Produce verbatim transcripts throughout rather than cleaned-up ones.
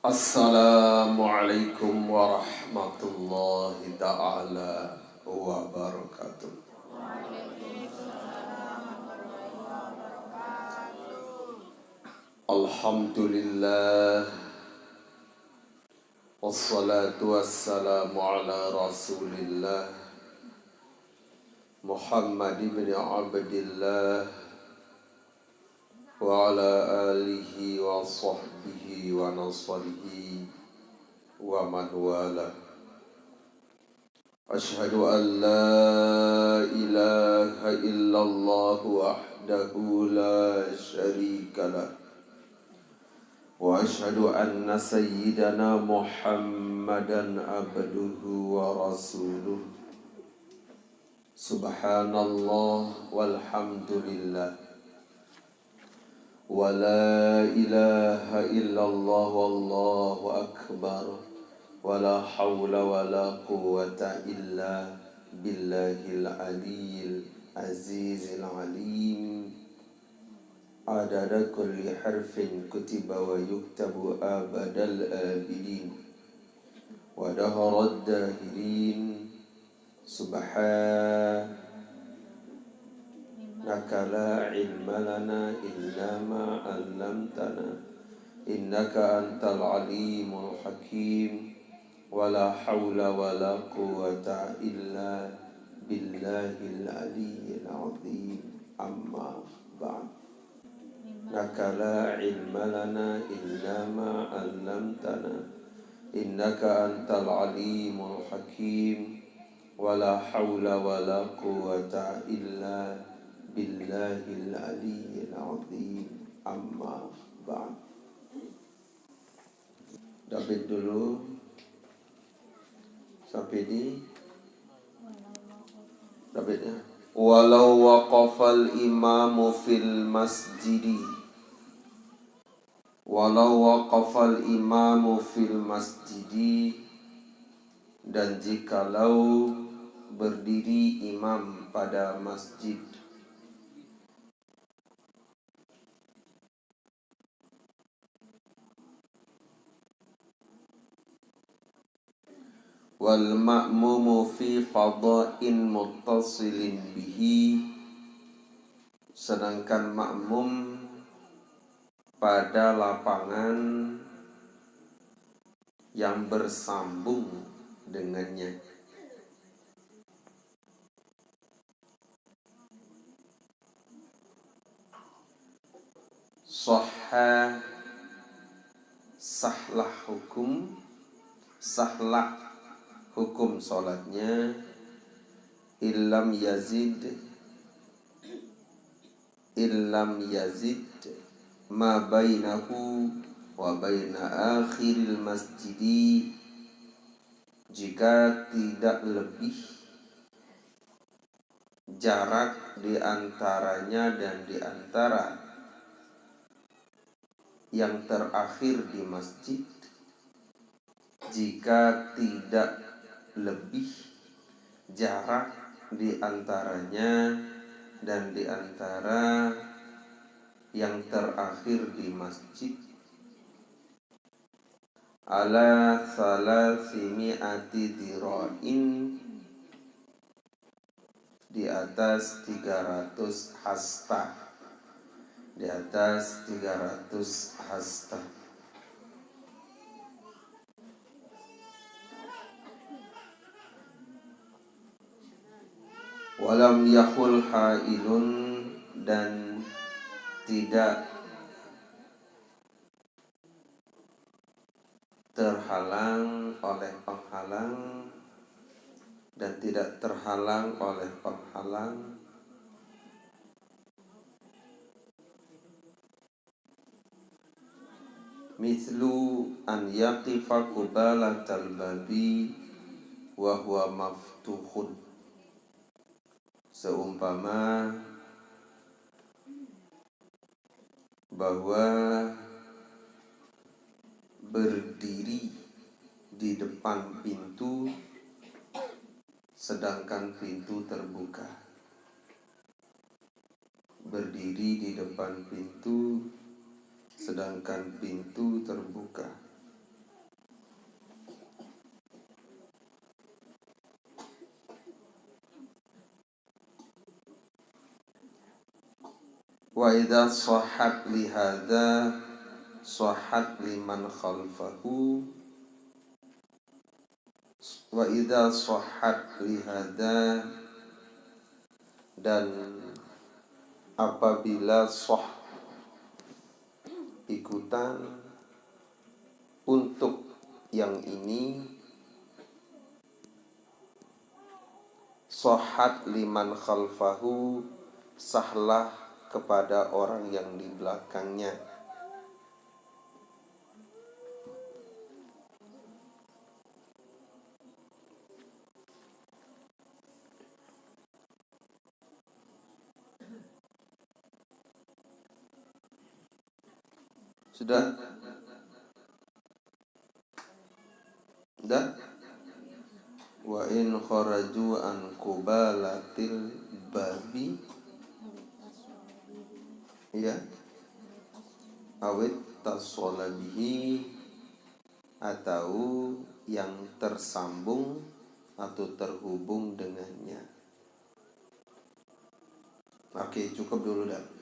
Assalamualaikum warahmatullahi taala wabarakatuh. Alhamdulillah. Wassalatu wassalamu ala Rasulillah Muhammad ibn Abdillah wa ala alihi wa sahbihi wa nasrihi wa man wala. Asyhadu an la ilaha illallah wahdahu la syarika lah. Wa asyhadu anna sayyidana Muhammadan abduhu wa rasuluh. Subhanallah walhamdulillah. Wa la ilaha illallah wallahu akbar. Wa la hawla wa la quwwata illa billahil aliyyil azizil alim. Adada kulli harfin kutiba wa yuktabu abadal abidin. Wa daharad dahirin. Subhanaka la ilma lana illa ma allamtana. Innaka antal alimul hakim. Wa la hawla wa la quwwata illa billahil aliyyil azim. Amma ba'd. Innaka la ilma lana illa ma allamtana. Innaka antal alimul hakim. Wa la hawla wa la quwwata illa billahil aliyyil azim. Amma ba'd. David dulu. Sampai di David, ya. Walau waqafal imamu fil masjidi. Walau waqafal imamu fil masjidi. Dan jikalau berdiri imam pada masjid. Wal ma'mumu fi fada'in muttasilin bihi. Sedangkan makmum pada lapangan yang bersambung dengannya. Sahha, sahlah hukum, sahlah hukum salatnya, illam yazid, illam yazid ma bainahu wa baina akhiril masjidi, jika tidak lebih jarak di antaranya dan di antara yang terakhir di masjid, jika tidak lebih jarak di antaranya dan di antara yang terakhir di masjid, ala salasimi'ati dira'in, di atas tiga ratus hasta. Di atas tiga ratus hasta. Walam yahul hailun, dan tidak terhalang oleh penghalang, dan tidak terhalang oleh penghalang. Mislu an yaqifa qubalatal babi wa huwa maftuhun. Seumpama bahwa berdiri di depan pintu, sedangkan pintu terbuka. Berdiri di depan pintu, sedangkan pintu terbuka. Wa idza sahhat li hadza, sahhat liman khalfahu. Wa idza sahhat li hadza, dan apabila sah ikutan untuk yang ini, sahhat liman khalfahu, sahlah kepada orang yang di belakangnya. Sudah? Sudah? Wa in kharaju an qubalatil babi, ya, awit tasolabihi, atau yang tersambung atau terhubung dengannya. Oke, cukup dulu dah.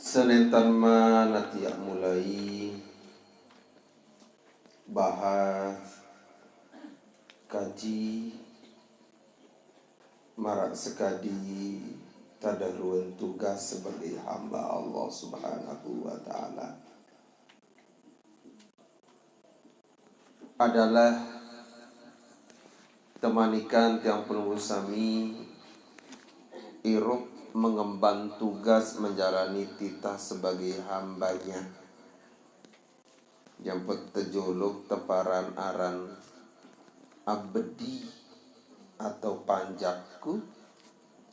Senentan ma natiak mulai bahas, kaji, marak sekadi tadaruan tugas sebagai hamba Allah Subhanahu wa Ta'ala adalah temanikan tiang pelungguh sami irup mengemban tugas menjalani titah sebagai hambanya. Jamput tejuluk teparan aran abdi atau panjakku,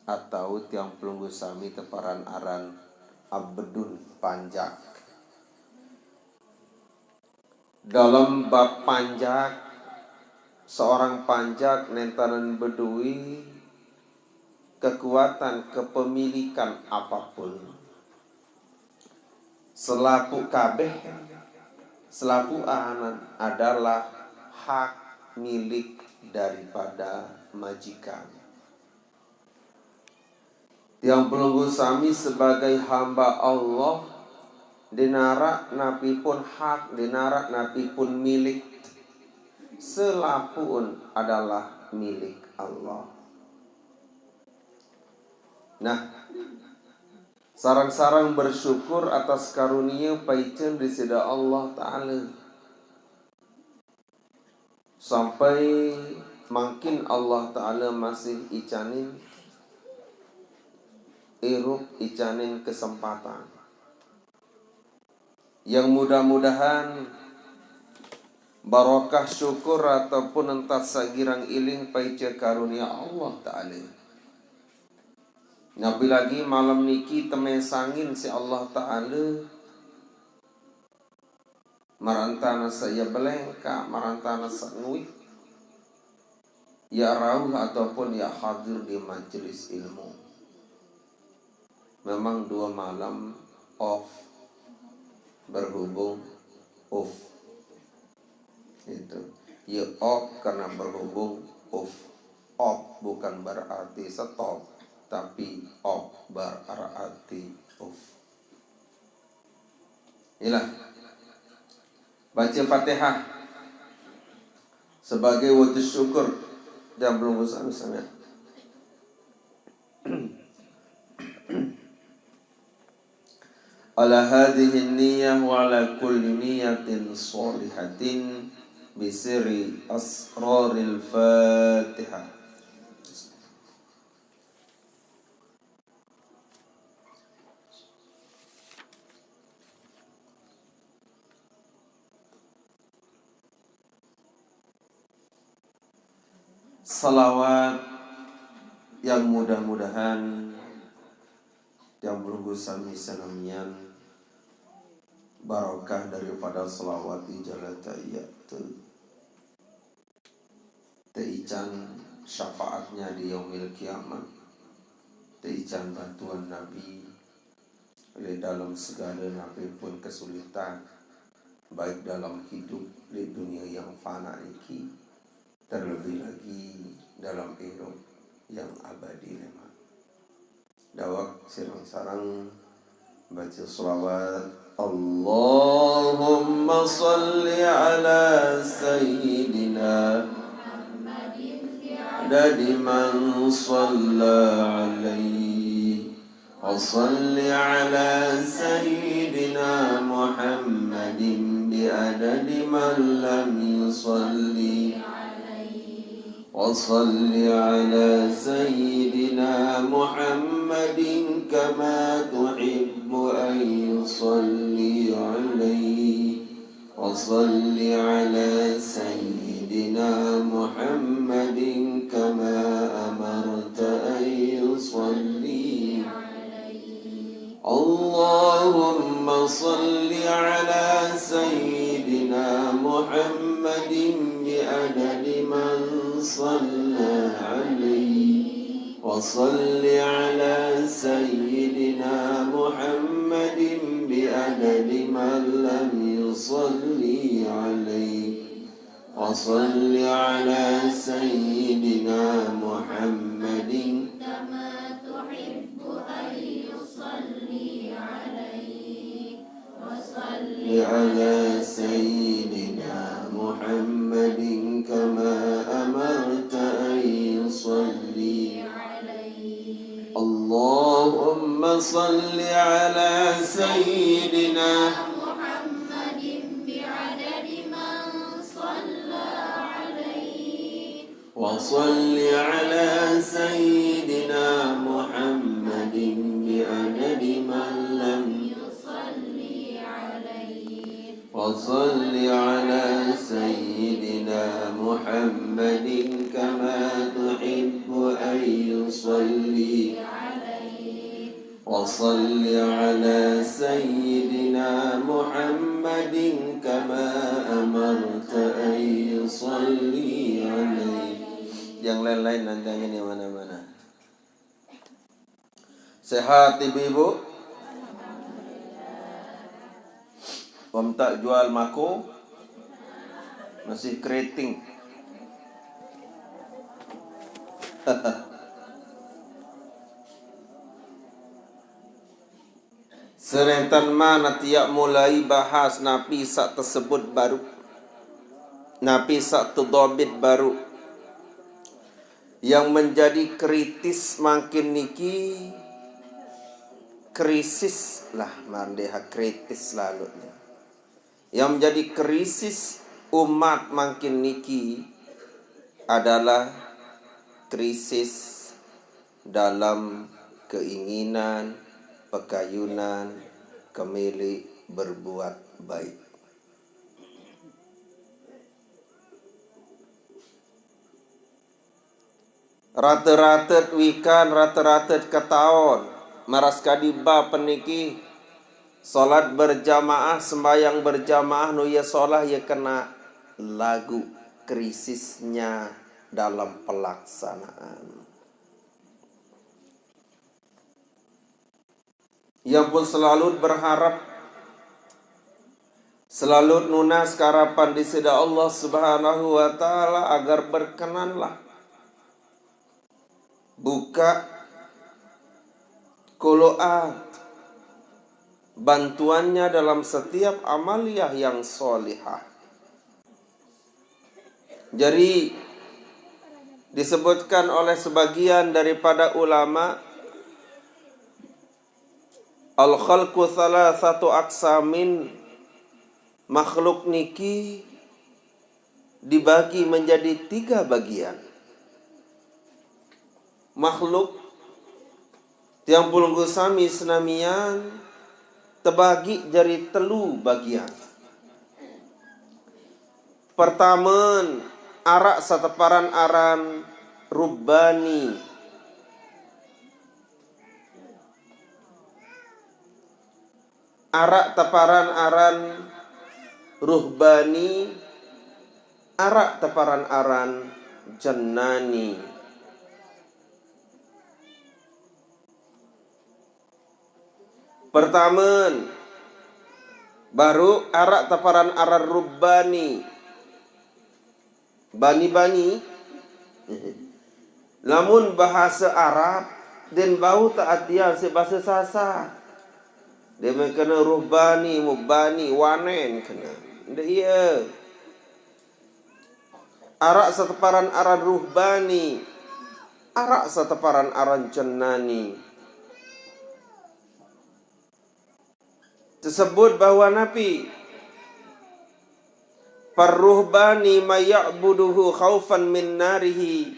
atau tiang pelungguh sami teparan aran abdun panjak. Dalam bab panjak, seorang panjak nentanan bedui kekuatan kepemilikan apapun. Selapu kabeh, selapu ahanan adalah hak milik daripada majikan. Tiang pelungguh sami sebagai hamba Allah, dinarak napi pun hak, dinarak napi pun milik, selapuun adalah milik Allah. Nah, sarang-sarang bersyukur atas karunia paicen Disida Allah Ta'ala. Sampai mangkin Allah Ta'ala masih icanin irup, icanin kesempatan. Yang mudah-mudahan barokah syukur ataupun entat sagirang iling paica karunia Allah Ta'ala. Napi lagi malam niki temesangin si Allah Ta'ala, marantana sa ia belengka, marantana sa nguih, ia rauh ataupun ia hadir di majelis ilmu. Memang dua malam off berhubung off. Itu. Ia off karena berhubung off. Off bukan berarti stop, tapi off berarti off. Inilah. Baca Fatihah sebagai wujud syukur dan belum usah misalnya. Ala hadhihi niyah wa ala kulli niyatin shalihatin bi sirri asraril Fatihah. Salawat yang mudah-mudahan yang berunggu sami sanamian barokah daripada salawat di jalan tahiyatul. Teican syafaatnya di yaumil kiamat. Teican bantuan Nabi di dalam segala napi pun kesulitan, baik dalam hidup di dunia yang fana iki, terlebih lagi dalam idup yang abadi. Lima, dawak sareng-sareng baca shalawat. Allahumma shalli ala sayyidina Muhammadin adadi man shalla alaihi. Wa shalli ala sayyidina Muhammadin bi adadi man lam yushalli. Wa shalli ala sayyidina Muhammadin kama tuhibbu an yusalli alaihi. Wa shalli ala sayyidina Muhammadin kama amarta an yusalli. Allahumma shalli ala sayyidina Muhammadin bi adadi man shalla alaihi. Wa shalli ala sayyidina Muhammadin bi adadi man lam yushalli alaihi. Wa shalli ala sayyidina Muhammadin kama tuhibbu an yusalli alaihi. Wa shalli ala sayyidina Muhammadin kama amarta an yusalli alaihi. Allahumma shalli ala sayyidina Muhammadin bi adadi man shalla alaihi. Wa shalli ala sayyidina Muhammadin bi adadi man lam yushalli alaihi. Wa shalli ala sayyidina Muhammadin kama tuhibbu an yusalli alaihi. Wa shalli ala sayyidina Muhammadin kama amarta an yusalli alaihi. Yang lain-lain nanti hanya di mana-mana. Sehat ibu-ibu? Om tak jual mako, masih keriting. Sareng-sareng mah tiap mulai bahas napi saq tesebut baruq, napi saq tedobit baruq. Yang menjadi kritis mangkin niki, krisis lah, mandeha kritis lalu. Yang menjadi krisis umat mangkin niki adalah krisis dalam keinginan, pekayunan, kemele berbuat baik. Rate-ratet wikan, rate-ratet ketaon, maras kadi bab niki, salat berjamaah, sembahyang berjamaah, nu ye solah ye kena, laguq krisisnya dalam pelaksanaan. Yang pun selalu berharap, selalu nunas karapan di sida Allah Subhanahu wa Ta'ala agar berkenanlah buka koloat bantuannya dalam setiap amaliah yang solihah. Jadi, disebutkan oleh sebagian daripada ulama, al-khalqu thalathatu aqsamin, makhluk niki dibagi menjadi tiga bagian. Makhluk tiang pelungguh sami senamian tebagi jari telu bagian. Pertamen, araq sateparan aran rubbani. Araq teparan aran ruhbani, araq teparan aran jennani. Pertamen, baruq araq teparan aran rubbani. Bani-bani. Lamun bahasa Arab, den bau tak artian si bahasa Sasak. Dia mengkena ruhbani, mubani, wanen kena. Ndak iya. Arak sateparan aran ruhbani, arak sateparan aran jennani. Tersebut bahwa napi parruhbani mayakbuduhu khaufan min narihi.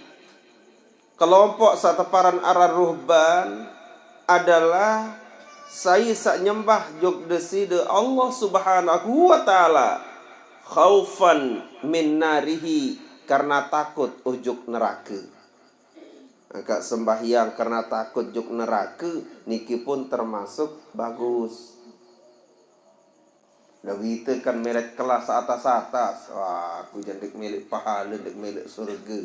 Kelompok sateparan aran ruhban adalah sai sak nyembah juk deside Allah Subhanahu wa Ta'ala khaufan min narihi, karena takut ujuk neraka. Angkat sembahyang karena takut juk neraka, niki pun termasuk bagus. Nah, kita kan merek kelas atas-atas. Wah, aku jandik milik pahala, jandik milik surga.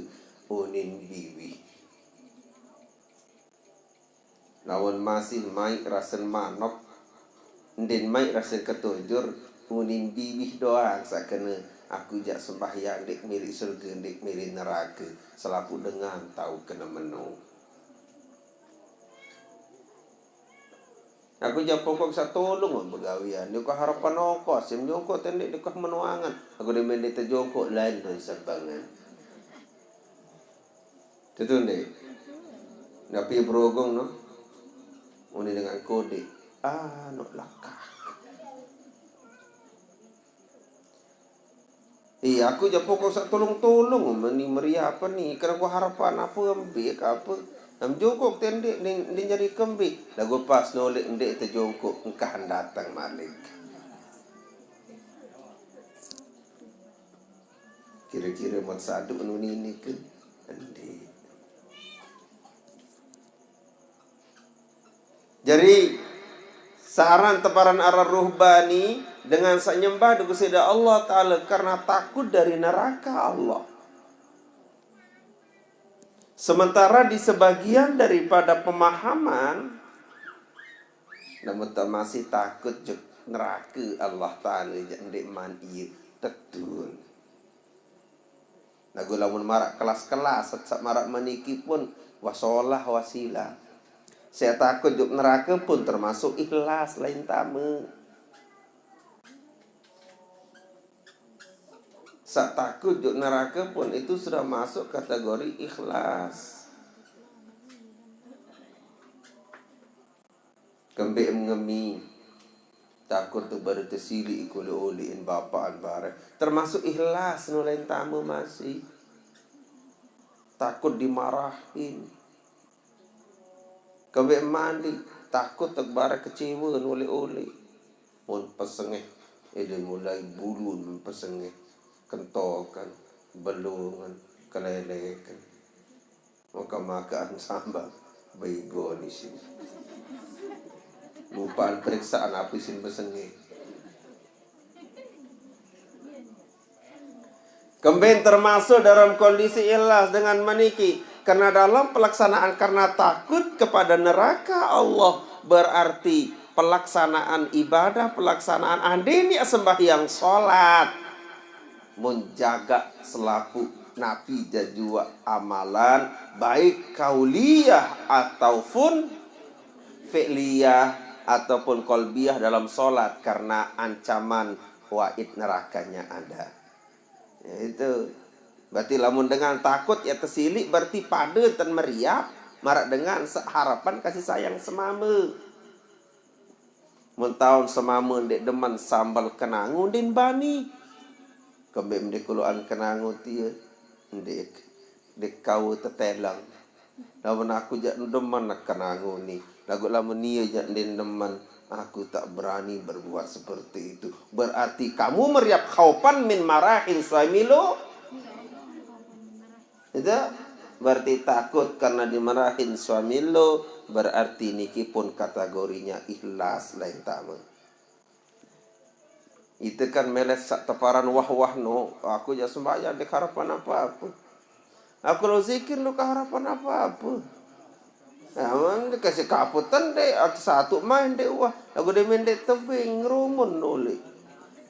Unin biwi. Lawan masih maik rasen manok, ndin maik rasen ketujur, unin biwih doang sakena aku jak sembahyang ndik milik surga, ndik milik neraka, selapuh dengan tau kena meno. Aku jak pokok satulung begawian, nyuka harapan oko, sim jongkok tendek dekah menoangan. Aku demen dite jongkok lain dan serbangan. Tetu, Ndek. Napi berogong, no? Uni dengan kode. Ah, no lakah. Iya, aku jak pokok sak tolong-tolong, meni meriah apa ni? Kena ku harapan apa, ambik apa? Nam jongkok tendek, ni, ni nyari kembik. Lagu pas nolek ndek tejongkok, engkah datang malik. Kira-kira mun sadu anu nini ke? Endi. Jadi, saran teparan aran ruhbani dengan sak nyembah di Gusti Allah Ta'ala karena takut dari neraka Allah. Sementara di sebagian daripada pemahaman, namun tak masih takut juk neraka Allah Ta'ala, jak ndik man iya tetun. Lagu lamun marak kelas-kelas, sak marak meniki pun wasolah wasilah. Saya takut juk neraka pun termasuk ikhlas lain tame. Sak takut juk neraka pun itu sudah masuk kategori ikhlas. Kembik ngemi. Takut tu baru tersilik ikut oleh-oleh in bapaan bareh. Termasuk ikhlas nu lain tame masih. Takut dimarahin. Kembik mandi. Takut tu bareh kecewa nu oleh-oleh. Mun pesengeh. Ede mulai bulun pesengeh. Kentokan. Belungan. Kelelekan. Maka-makaan sambal. Bego ni sini. Lupaan periksaan apa sini besengih. Kembin termasuk dalam kondisi ikhlas dengan meniki. Karena dalam pelaksanaan, karena takut kepada neraka Allah, berarti pelaksanaan ibadah, pelaksanaan andini sembahyang, salat. Mun jaga selapuh napi jajua amalan, baik kauliyah ataupun fi'liyah ataupun kolbiyah dalam salat karena ancaman waid nerakanya ada. Ya, itu. Berarti lamun dengan takut ya tersilik, berarti pada ten meriap, marak dengan se-, harapan kasih sayang semame. Mun taun semame ndek demen sambal kenangu, ndin bani. Kembik mendek kuluan kenangu tie, ndek, ndek kau tetelang. Lamun aku jak demen kenangu ni. Lagu lamun nie jak ndin demen, aku tak berani berbuat seperti itu. Berarti kamu meriap khaupan min marahin suamilu. Itu berarti takut karena dimarahin suami lo, berarti niki pun kategorinya ikhlas lain tame. Itu kan meles sak teparan wah-wah no, aku jak sembahyang dek harapan apa-apa. Aku lo zikir lo keharapan apa-apa. Aman dikasih kaputan dek, aku satu main dek wah, aku dek main dek tebing, ngerumun nuli.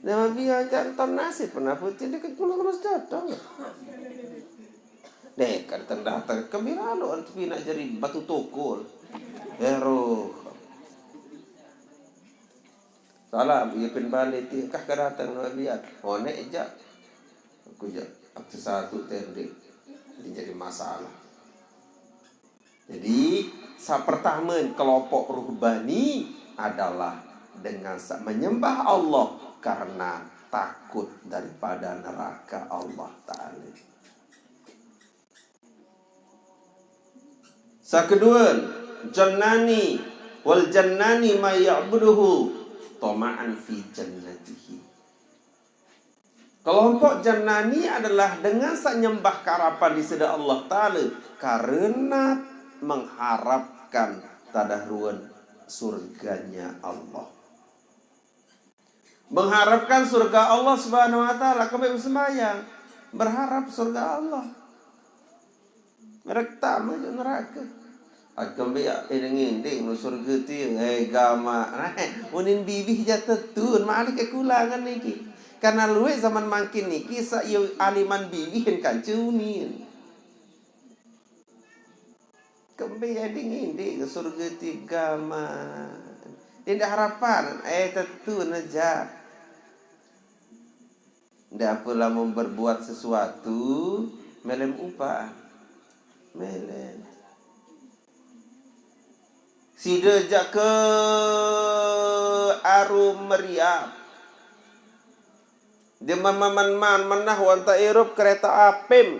Nama biar jantan nasib pernah putih dek kuno-kuno datang. Deh, kada datang-datang. Kami lalu antu pina jadi batu tukul. Ero. Salam, iya pin balik ti, kah kada datang na biar. Onek ja. Aku ja. Waktu satu tende. Ini jadi masalah. Jadi, sa pertama kelompok ruhbani adalah dengan sa-, menyembah Allah karena takut daripada neraka Allah Ta'ala. Sa kedua, jannani wal jannani ma ya'buduhu tama'an fi jannatihi. Kelompok jannani adalah dengan sa nyembah karapan di sida Allah Ta'ala karena mengharapkan tadaruan surganya Allah. Mengharapkan surga Allah Subhanahu wa Ta'ala, kami bersembahyang, berharap surga Allah. Mereka tak masuk neraka. Akan biar ini nginding lu surga ti, eh, gama. Unin bibih jatuh tun, malik kekulangan niki. Karena luwe zaman mangkin niki, sa iyo aliman bibihin kan cunin. Kembe ya dingin di surga ti gama. Indah harapan, eh, tentu neja. Ndak apalah mau berbuat sesuatu, melem upah. Melem. Sida ja ke aru meriap. Dia man, man, man, man, menah wanta irup kereta apim.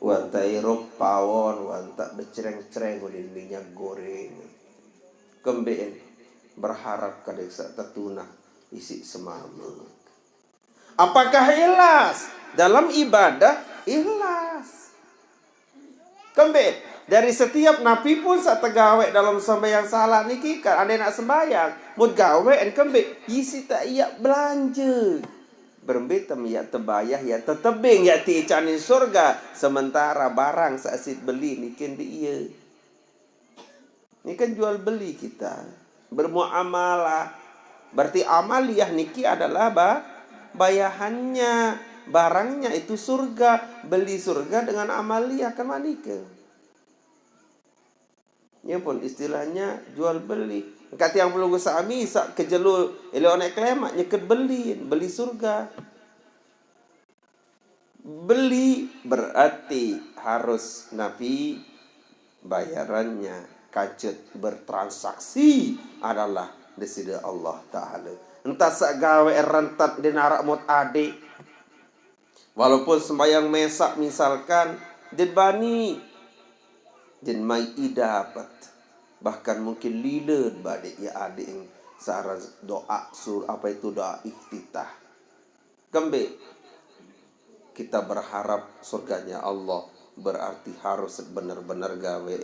Wanta irup pawon, wanta becreng-creng ulin minyak goreng. Kembe'en berharap kadek sa tetunah isi semama. Apakah ikhlas? Dalam ibadah, ikhlas. Kembe, dari setiap napi pun sa tegawe dalam sembahyang salat niki, kan ade nak sembahyang. Mut gawe en kembe, isi tak iya belanja. Berembe tem iya tebayah, iya tetebing, iya ti icanin surga. Sementara barang sa asit beli nikin di iya. Ini kan jual beli kita. Bermuamalah. Berarti amaliyah niki adalah ba-, bayahannya. Barangnya itu surga. Beli surga dengan amaliyah. Kan manika. Ini pun istilahnya jual beli. Kata yang belum sami, sa kejelu, ele onek klemak, nyeket beli. Beli surga. Beli berarti harus napi bayarannya kacut bertransaksi adalah Desida Allah Ta'ala. Entah sa gawe rentat di narak mut ade. Walaupun sembahyang mesak misalkan, din bani, din mai idapat. Bahkan mungkin lila bade ya ade yang searah doa sur, apa itu doa iftitah. Kembe, kita berharap surganya Allah, berarti harus benar-benar gawe.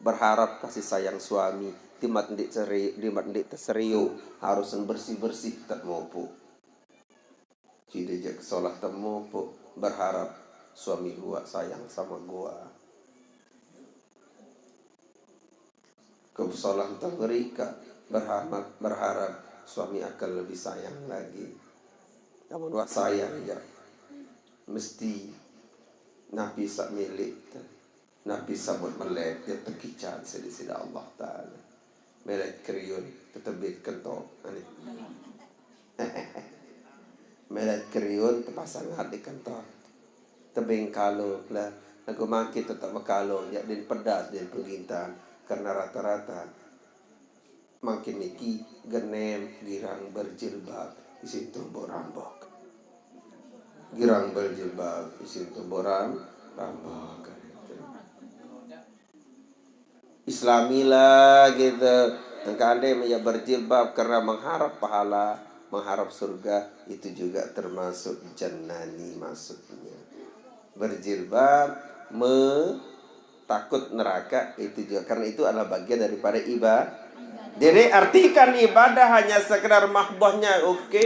Berharap kasih sayang suami, timat ndik seri-, timat ndik teserio, harus bersih-bersih tet mopo. Tidak je kesolah tet mopo, berharap suami gua sayang sama gua. Kesolah tak mereka berharap, berharap suami akan lebih sayang lagi. Namun wah sayang ya, mesti napi sa milik, napi sa mut melet, ya tekican sida-sida Allah Ta'ala. Melet kriun, tetebit kentok, ani. Melet kriun, tepasang di kentok. Tebing kalo lah, lagu mangkin tetap bekalo, ya din pedas, din penggintan. Karena rata-rata mangkin niki genem girang berjilbab isin tumbuk rambok. Girang berjilbab isin tumbuk ram-, rambok. Islamilah gitu. Engkau andai ya berjilbab karena mengharap pahala, mengharap surga, itu juga termasuk jannani maksudnya. Berjilbab, me-, takut neraka itu juga, karena itu adalah bagian daripada ibadah. Jadi artikan ibadah hanya sekedar mahdohnya, oke.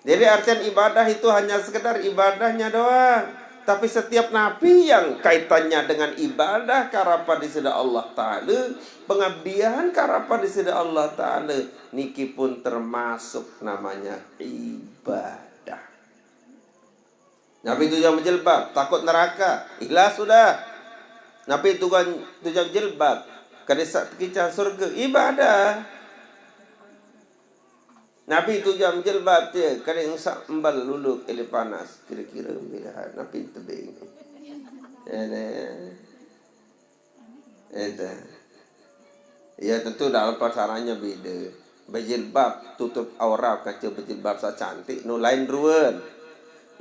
Jadi artian ibadah itu hanya sekedar ibadahnya doang. Tapi setiap napi yang kaitannya dengan ibadah karapa di sida Allah Ta'ala, pengabdian karapa di sida Allah Ta'ala, niki pun termasuk namanya ibadah. Napi tujuan berjilbab? Takut neraka. Ikhlas sudah. Napi tujuan, tujuan jilbab? Kada sak tekican surga. Ibadah. Napi tujuan jilbab tu? Kada usah embal luluk ili panas. Kira-kira bila napi tebing. Ya, ne. Itu. Ya, tentu dalam pelaksanaannya beda. Berjilbab tutup aurat kaca berjilbab sak cantik nu lain ruan.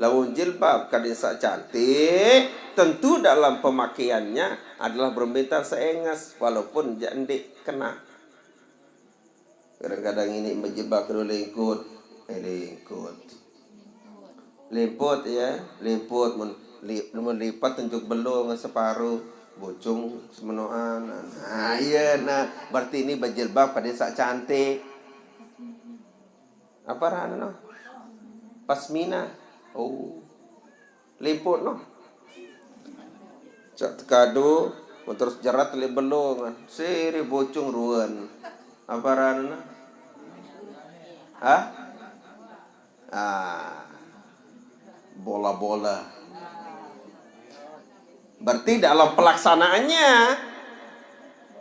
Lamun jilbab kada sak cantik, tentu dalam pemakaiannya adalah berminta seengas walaupun jandik kena. Kadang-kadang ini berjilbab kedua lingkut, eh, lingkut. Liput ya, liput mun li, mun lipat tunjuk belung separuh, bocong semenoan. Nah, iya nah, berarti ini berjilbab kada sak cantik. Apa rana no? Pasmina. Oh. Liput no. Cak tekadu, mun terus jerat li belung kan. Siri bocong ruan. Apa rana no? Hah? Ah, bola-bola. Berarti dalam pelaksanaannya,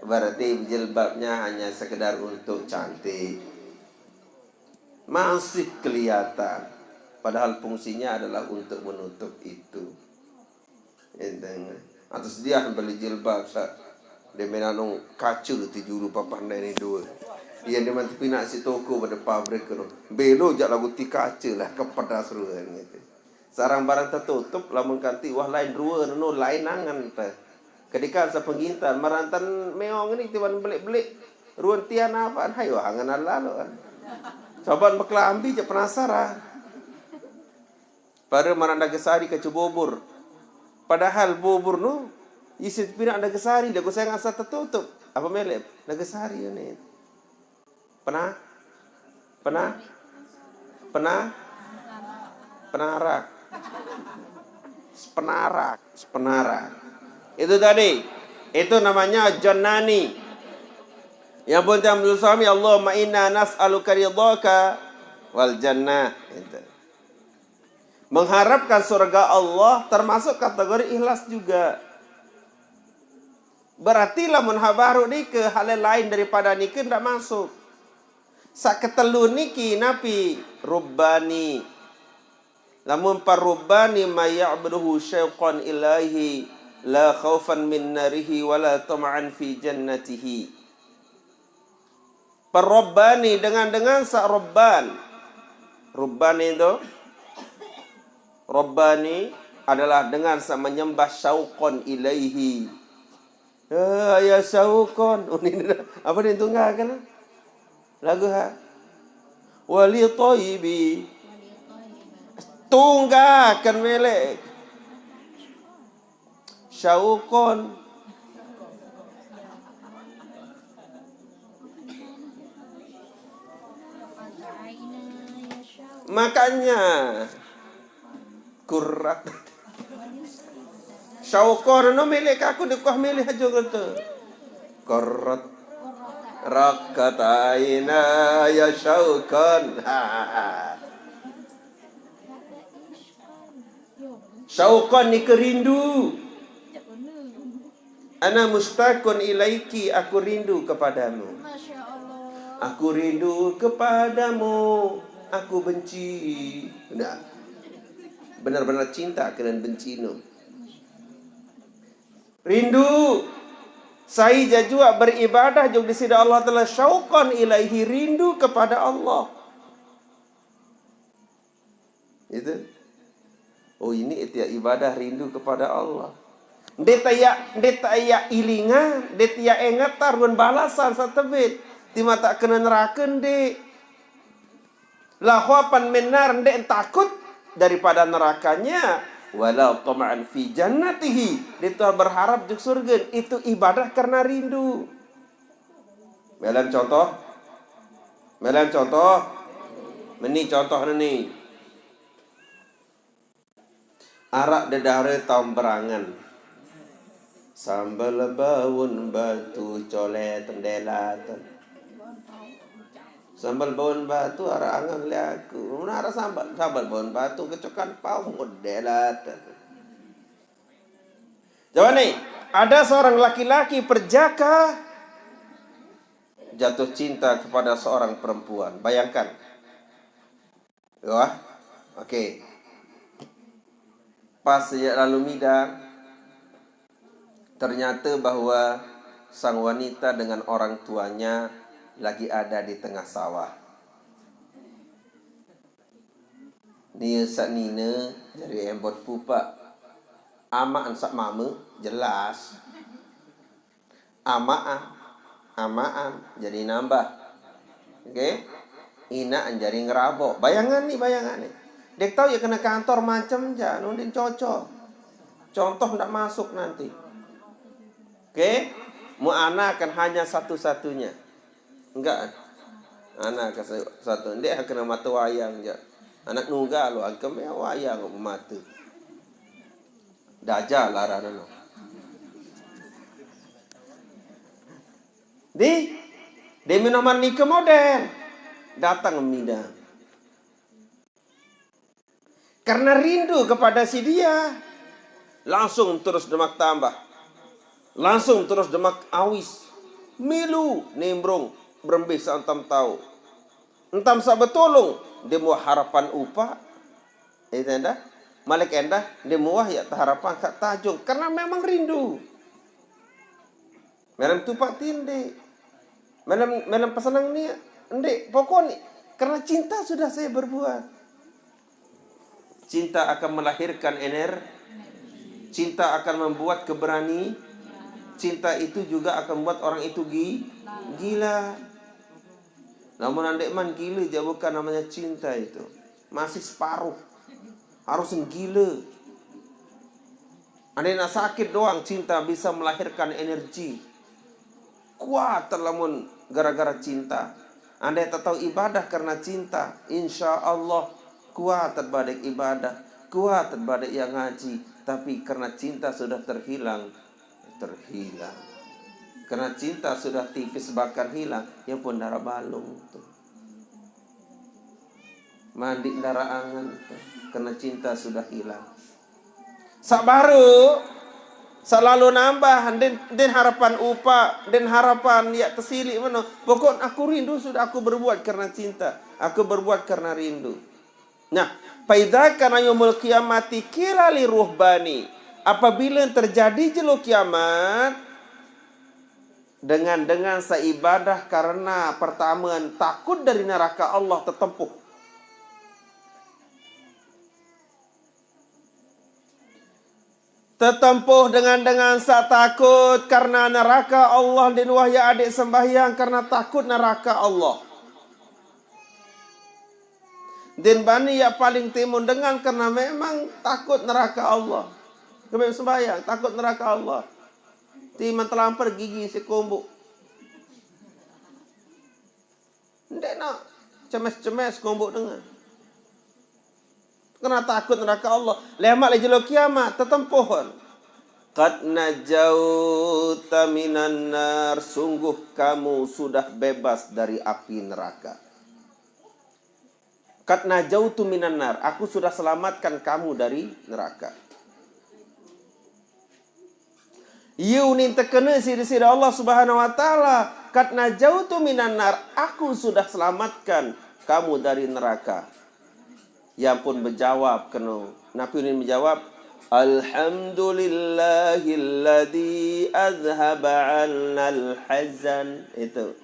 berarti jilbabnya hanya sekedar untuk cantik. Masih kelihatan. Padahal fungsinya adalah untuk menutup itu. Enteng. Atau sedia beli jilbab sa. Dia main anu kaca tu juru papan ini dua. Iya dia mantu pinak si toko pada pabrik tu. Belo jak lagu ti kaca lah kepedas ruan gitu. Sarang barang tertutup lamun kanti wah lain ruan no lain angan teh. Kedika sa penggintan marantan meong ini tiwan belik-belik ruan tian apaan hayo angan lalu kan. Saban bekelambi je penasaran. Pada maranda gesari ke cebobor. Padahal bobor no isi pinak ada gesari dah saya ngasa tertutup. Apa melep? Ada gesari ni. Pernah? Pernah? Pernah? Penarak. Penarak, penarak. Itu tadi. Itu namanya jannani. Yang penting menurut suami, Allahumma inna nas'aluka ridhaka wal jannah. Itu. Mengharapkan surga Allah termasuk kategori ikhlas juga. Berarti lamun habaru ni ke hal lain daripada ni ke ndak masuk. Sak ketelu niki napi rubbani. Lamun parrubbani ma ya'buduhu syauqan ilaihi la khaufan min narihi wala tama'an fi jannatihi. Parrubbani dengan-dengan sak rubban. Rubbani itu rubbani adalah dengan sak menyembah syauqan ilaihi. Ya, ya syauqan. Oh, ini dah. Apa dia tunggakan? Lagu ha. Wali toibi. Tunggakan melek. Syauqan. Makanya kurat. Syauqan no milik aku dikuah milih aja gitu. Kurat. Rakat aina ya syauqan. Syauqan ni kerindu. Ana mustaqun ilaiki, aku rindu kepadamu. Aku rindu kepadamu. Aku benci. Nah. Benar-benar cinta kena benci no. Rindu. Sai jajua beribadah jug di sida Allah Taala syauqan ilaihi, rindu kepada Allah. Itu. Oh, ini itia ibadah rindu kepada Allah. Nde taya, nde taya ilinga, nde taya engat tarun balasan satebit. Di mata kena neraka nde. La khaufan min nar, nde takut daripada nerakanya. Wala tama'an fi jannatihi. Dia tuh berharap jug surga. Itu ibadah karena rindu. Melem contoh. Melem contoh. Meni contoh ni. Arak dedara taun berangan. Sambal baun batu colet ndelat. Sambal baun batu araq angen leq aku. Mun araq sambal, sambal baun batu kecokan pau model ate. Coba nih, ada seorang laki-laki perjaka jatuh cinta kepada seorang perempuan. Bayangkan. Wah, oke. Pas sejak lalu mida, ternyata bahwa sang wanita dengan orang tuanya lagi ada di tengah sawah. Nie saq nine jari embot pupaq. Amaq saq mame, jelas. Amaq, amaqan, jari nambah. Oke? Inaqan jari ngeraboq. Bayangan ni, bayangan ni. Ndeq tao ye kene kantor macem jaq, nundin cocok. Contoh ndak masuk nanti. Oke? Mu anak kan hanya satu-satunya. Enggak. Anak ke sa-, satu. Ndeq kene mate wayang jaq. Anak nunggal lo, angkem wayang kok mate. Dajal aranne no. Di, di minuman nike model. Datang mida. Karena rindu kepada si dia, langsung terus demak tambah. Langsung terus demak awis. Milu nimbrung berembe saq entam tao. Entam saq betulung, ndeq muah harapan upaq. Itu endah. Malik endah, ndeq muah yaq teharapang kaq tajung. Karena memang rindu. Melem tupaq tindeq. Melem, melem pesenang ni ndeq. Pokokne, karena cinta sudah saya berbuat. Cinta akan melahirkan ener-, cinta akan membuat keberani, cinta itu juga akan membuat orang itu gi-, gila. Lamun ndeqman gila, jaq bukan namanya cinta itu. Masih separuh. Harus gila. Andai nak sakit doang, cinta bisa melahirkan energi. Kuat lamun gara-gara cinta. Andai tetau ibadah karena cinta, insya Allah kuat badeq ibadah, kuat badeq yang ngaji. Tapi karena cinta sudah terhilang, terhilang. Karena cinta sudah tipis bahkan hilang, ya pun daraq balung tuh. Mandiq ndaraq angen tuh, karena cinta sudah hilang. Saq baruq, saq lalo nambah, ndeqn, ndeqn harapan upaq, ndeqn harapan yaq tesiliq meno. Pokok aku rindu sudah aku berbuat karena cinta. Aku berbuat karena rindu. Nah, fa idza kana yaumul qiyamati qila li ruhbani. Apabila terjadi jelo kiamat, dengan, dengan saq ibadah karena pertame takut dari neraka Allah tetempuh. Tetempuh dengan, dengan saq takut karena neraka Allah, ndeqn wah yaq adeq sembahyang karena takut neraka Allah. Ndeqn bani yaq paling timun dengan karena memang takut neraka Allah. Kembeq sembahyang, takut neraka Allah. Timun telamper gigi siq komboq. Ndeqne cemes-cemes komboq dengan. Karena takut neraka Allah. Lemaq leq jelo kiamat, tetempuh. Qad najauta minan nar, sungguh kamu sudah bebas dari api neraka. Qad najautu minan nar, aku sudah selamatkan kamu dari neraka. Ie unin tekene siq Deside Allah Subhanahu wa Ta'ala, qad najautu minan nar, aku sudah selamatkan kamu dari neraka. Ie pun bejawab keno. Napi unin bejawab? Alhamdulillahilladzi azhaba 'annal hazan. Itu.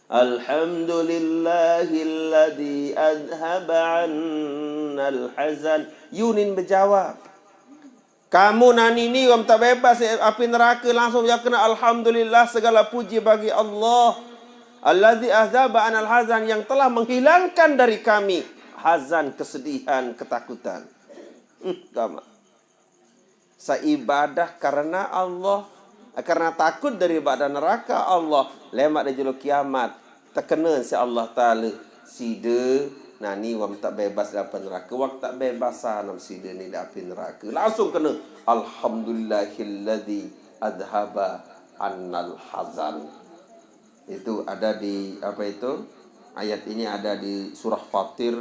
Alhamdulillahilladzi azhaba 'annal hazan. Ie unin bejawab. Kamu nani ni wah mtaq bebas api nerake, langsung yaq kene alhamdulillah, segala puji bagi Allah. Alladzi azhaba 'annal hazan, yang telah menghilangkan dari kami hazan, kesedihan, ketakutan. Hmm, gamaq. Saq ibadah karena Allah, karena takut daripada neraka Allah, lemaq leq jelo kiamat, tekene siq Allah Taala, side nani wah mtaq bebas leq api nerake, wah mtaq bebasan am side ni leq api nerake. Langsung kene, alhamdulillahilladzi adhaba annal hazan. Itu ada di, apa itu? Ayat ini ada di surah Fatir,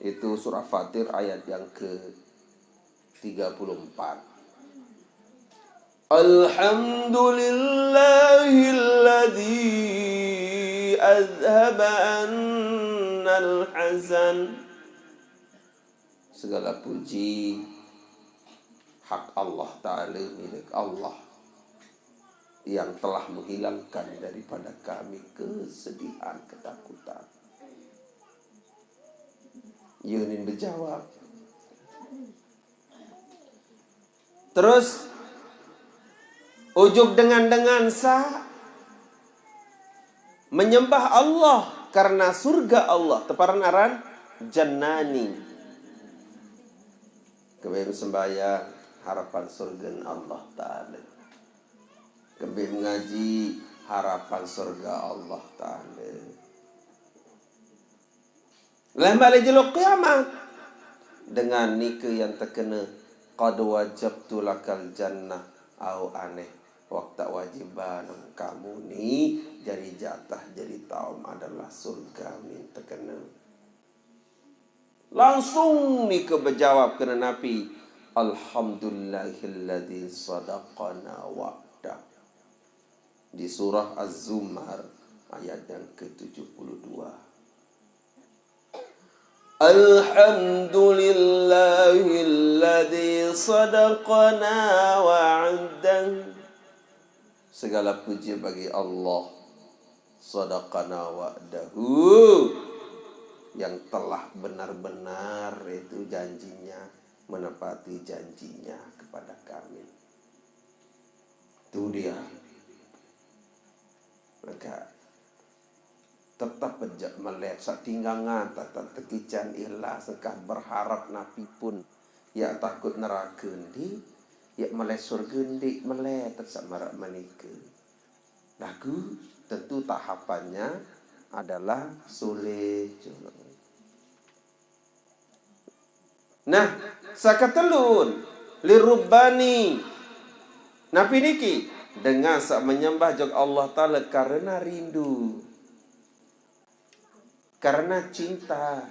itu surah Fatir ayat yang ke tiga puluh empat. Alhamdulillahilladzi azhaba annal hazan. Segala puji hak Allah Ta'ala, milik Allah, yang telah menghilangkan daripada kami kesedihan, ketakutan. Yunin menjawab. Terus ujuk dengan-dengan sa menyembah Allah karena surga Allah, teparan aran jannani. Kembali sembahyang, harapan surga Allah Ta'ala. Kembali mengaji, harapan surga Allah Ta'ala. Lembali jelo kiamat. Dengan nika yang terkena, qad wajabtu lakal jannah, au aneh. Waktu wajiban kamu ni jadi jatah, jadi taum adalah surga ni terkena. Langsung nika berjawab kena Nabi, Alhamdulillahilladzi sadaqana wa'dah. Di surah Az-Zumar ayat yang ke tujuh puluh dua. Alhamdulillahilladzi sadaqana wa'dah. Segala puji bagi Allah, sadaqana wa'dahu, yang telah benar-benar itu janjinya, menepati janjinya kepada kami. Itu dia. Maka tetap aja melihat satinggangan, tetap tekican ikhlas, engkah berharap napi pun, ya takut neraka ndi, ya melihat surga ndi, melihat tetap marak menika. Lagu tentu tahapannya adalah sulit. Nah, sakatelun, lirubbani. Napi niki? Dengan sak menyembah jog Allah Ta'ala karena rindu. Karena cinta.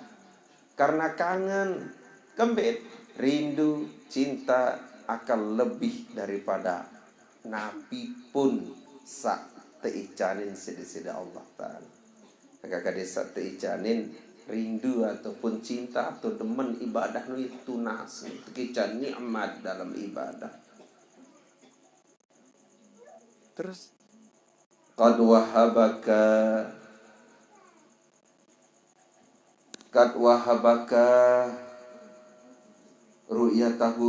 Karena kangen. Kembit, rindu, cinta akan lebih daripada napi pun sak teicanin sida-sida Allah Ta'ala. Maka kade sak teicanin rindu ataupun cinta atau demen ibadah nu tunas, tekican nikmat dalam ibadah. Terus, qad wahabaka, qad wahabaka ru'yatahu